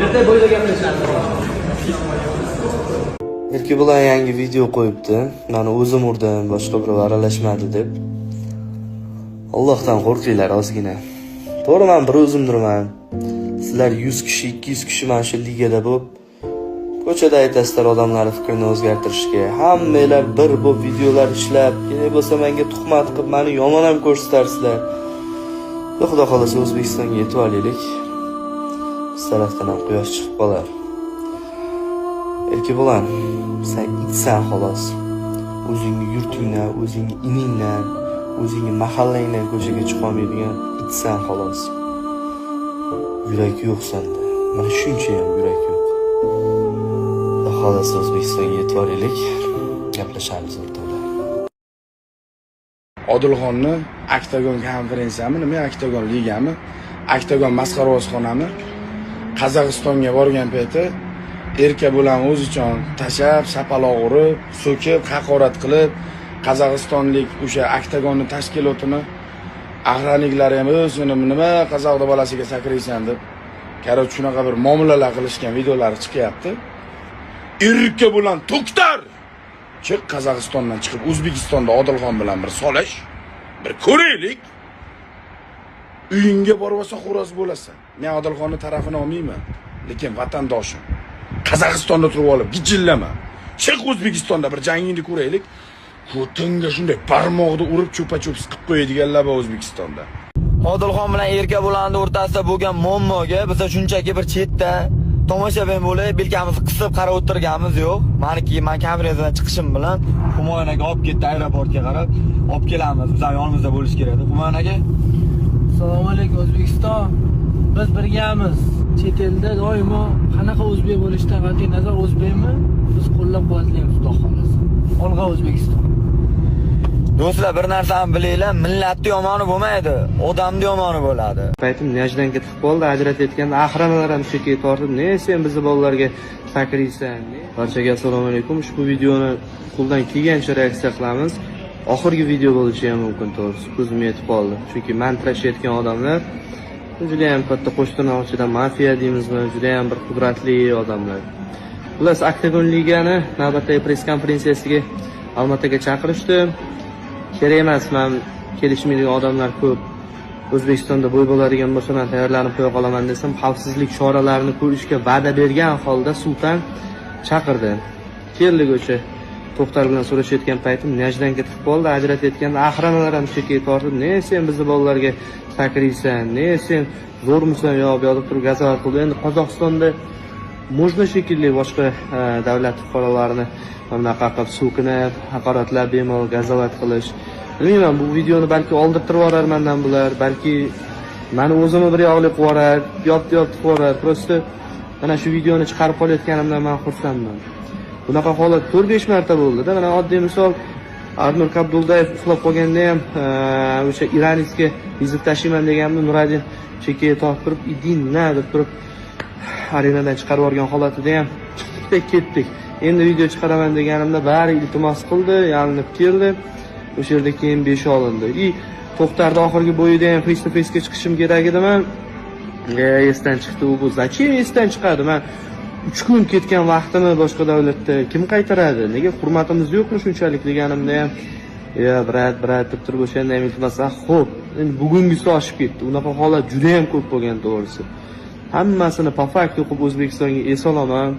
Erta bo'yda gaplashamiz. Erkebulan yangi video qo'yibdi. Mani o'zim urdim, boshqa birov aralashmadi deb. Allohdan qo'rqinglar ozgina. To'g'ri, men bir o'zimdirman. Sizlar 100 kishi, 200 kishi mana shu ligada bo'lib, ko'chada aytasizlar odamlarni fikrini o'zgartirishga. Hammanglar bir bo'lib videolar ishlab, kerak bo'lsa menga tuhmat qilib, meni yomon ham ko'rsatarsizlar. Xudo xohlasa, O'zbekistonga yetib olaylik. Biz tarafdan ham quyosh chiqib qolar. Erkebulan, sen itsan xolos. O'zingni yurtingdan, o'zingni iningdan, o'zingni mahallangdan ko'chaga chiqa olmaydigan itsan xolos. Yurak yo'q senda. Mana shuncha ham yurak yo'q. Xudo xohlasa, O'zbekistonga yetib olaylik. Gaplashamiz o'rtoqlar. Odilxonni Oktagon konferensiyami, nima, Oktagon ligami, Oktagon masxarabozxonami, Qozog'istonga borgan payti Erkabulan o'zichon tashlab, shapaloq urib, so'kib, haqorat qilib, qozog'istonlik o'sha Oktagonni tashkilotini охранник lari ham o'zini nima qozoqni bolasiga sakraysan deb, короче, shunaqa bir muomalalar qilishgan videolari chiqyapti. Erkabulan To'xtar, chiq Qozog'istondan, chiqib O'zbekistonda Odilxon bilan bir solish, bir ko'raylik. Uyingga borib olsa, xo'roz bo'lasan. Men Odilxonni tarafini olmayman, lekin vatandoshim. Qozog'istonda turib olib gijillama. Chiq, O'zbekistonda bir jangingni ko'raylik. Ko'tingga shunday barmoqni urib, cho'pa-cho'ps qilib qo'yadiganlar bor O'zbekistonda. Odilxon bilan Erkabulanni o'rtasida bo'lgan muammoga biz shunchaki bir chetda tomoshabin bo'lib, belkamizni qisib qarab o'tirganimiz yo'q. Maniki, man konferensiyadan chiqishim bilan Humoyun aka olib ketdi aeroportga qarab. Olib kelamiz, bizlar yonimizda bo'lishi kerak edi. Humoyun aka. Assalomu alaykum, O'zbekiston. Biz birgamiz. Chet elda doimo qanaqa o'zbek bo'lishidan qat'iy nazar, o'zbekmi, biz qo'llab-quvvatlaymiz, Xudo xohlasa. Olg'a, O'zbekiston. Do'stlar, bir narsani bilinglar, millatni yomoni bo'lmaydi, odamni yomoni bo'ladi. Paytim неожиданно ketib qoldi, ajratayotganda охрана lar ham chekkaga tortib, "Ne sen bizni bolalarga sakraysan?" Barchaga assalomu alaykum. Ushbu videoni qo'ldan kelgancha reaksiya qilamiz. Oxirgi video bo'lishi ham mumkin, to'g'risi, ko'zim yetib qoldi. Chunki man tirashayotgan odamlar juda ham katta, qo'shtirnoq ichida mafiya deymizmi, juda ham bir qudratli odamlar. Xullas, Oktagon ligani navbatdagi press konferensiyasiga Almataga chaqirishdi. Kerak emas, man kelishmaydigan odamlar ko'p. O'zbekistonda бой bo'ladigan bo'lsa, man tayyorlanib qo'ya qolaman desam, xavfsizlik choralarini ko'rishga va'da bergan holda Sultan chaqirdi. Keldik. O'sha To'xtar bilan so'rashayotgan paytim неожиданно ketib qoldi, ajratayotganda охрана lar ham chekkaga tortib, "Ne sen bizni bolalarga sakraysan? Ne sen zo'rmisan?" Yo bu yoqda turib gazovat qildi. Endi Qozog'istonda можно shekilli boshqa davlat fuqarolarini bunaqa qilib so'kinib, haqoratlab, bemalol gazovat qilish. Bilmayman, bu videoni balki oldirtirib yuborar mandan bular, balki mani o'zimni bir yoqli qilib yuborar, yopdi yopdi qilib yuborar. Просто mana shu videoni chiqarib qolayotganimdan man xursandman. Bunaqa holat 4-5 marta bo'ldida. Mana oddiy misol, Arnur Kabduldayev uxlab qolganda ham o'sha иранец ga вызов tashlayman deganimda Nuradin chekkaga tortib turib, "Иди на" deb turib arenadan chiqarib yuborgan holatida ham chiqdikda ketdik. Endi video chiqaraman deganimda bari iltimos qildi, yalinib keldi. O'sha yerda keyin 5 olindi. И To'xtarni oxirgi бой ida ham face to facega chiqishim kerak edi man. Esdan chiqdi u bu. Зачем esdan chiqadi? Man 3 kun ketgan vaqtimni boshqa davlatda kim qaytaradi? Nega hurmatimiz yo'qmi shunchalik deganimda ham, "Ya, брат, брат" deb turib o'shanda ham iltimos. Xo'p, endi bugungisi oshib ketdi. Unaqa holat juda ham ko'p bo'lgan, to'g'risi. Hammasini по факту qilib O'zbekistonga eson omon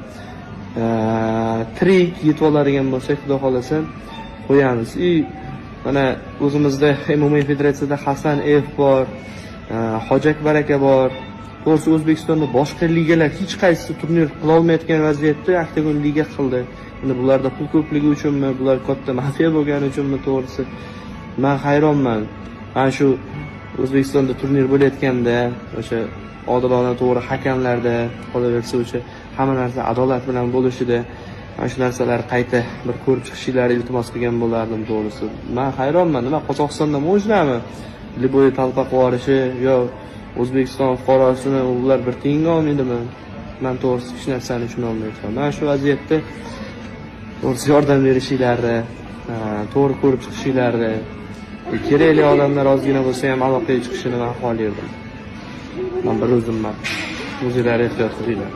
tirik yetib oladigan bo'lsak, Xudo xohlasa, qo'yamiz. И mana o'zimizda MMA federatsiyada Hasan F bor, Hoji Akbar aka bor. To'g'risi, O'zbekistonda boshqa ligalar hech qaysisi turnir qilolmayotgan vaziyatda Oktagon liga qildi. Endi bularda pul ko'pligi uchunmi, bular katta mafiya bo'lgani uchunmi, to'g'risi, man hayronman. Mana shu O'zbekistonda turnir bo'layotganda o'sha odilona, to'g'ri hakamlarda, qolaversa o'sha hamma narsa adolat bilan bo'lishida mana shu narsalar qayta bir ko'rib chiqishingizni iltimos qilgan bo'lardim, to'g'risi. Man hayronman, nima, Qozog'istonda можно mi любой толпа qilib yuborishi yo O'zbekiston fuqarosini ular bir tiyinga olmaydimi? Man to'g'risi hech narsani tushunolmayapman. Mana shu vaziyatda to'g'risi yordam berishinglarni, to'g'ri ko'rib chiqishinglarni. Kerakli odamlar ozgina bo'lsa ham aloqaga chiqishini man xohlardim. Man bir o'zimman. O'zinglar ehtiyot qilinglar.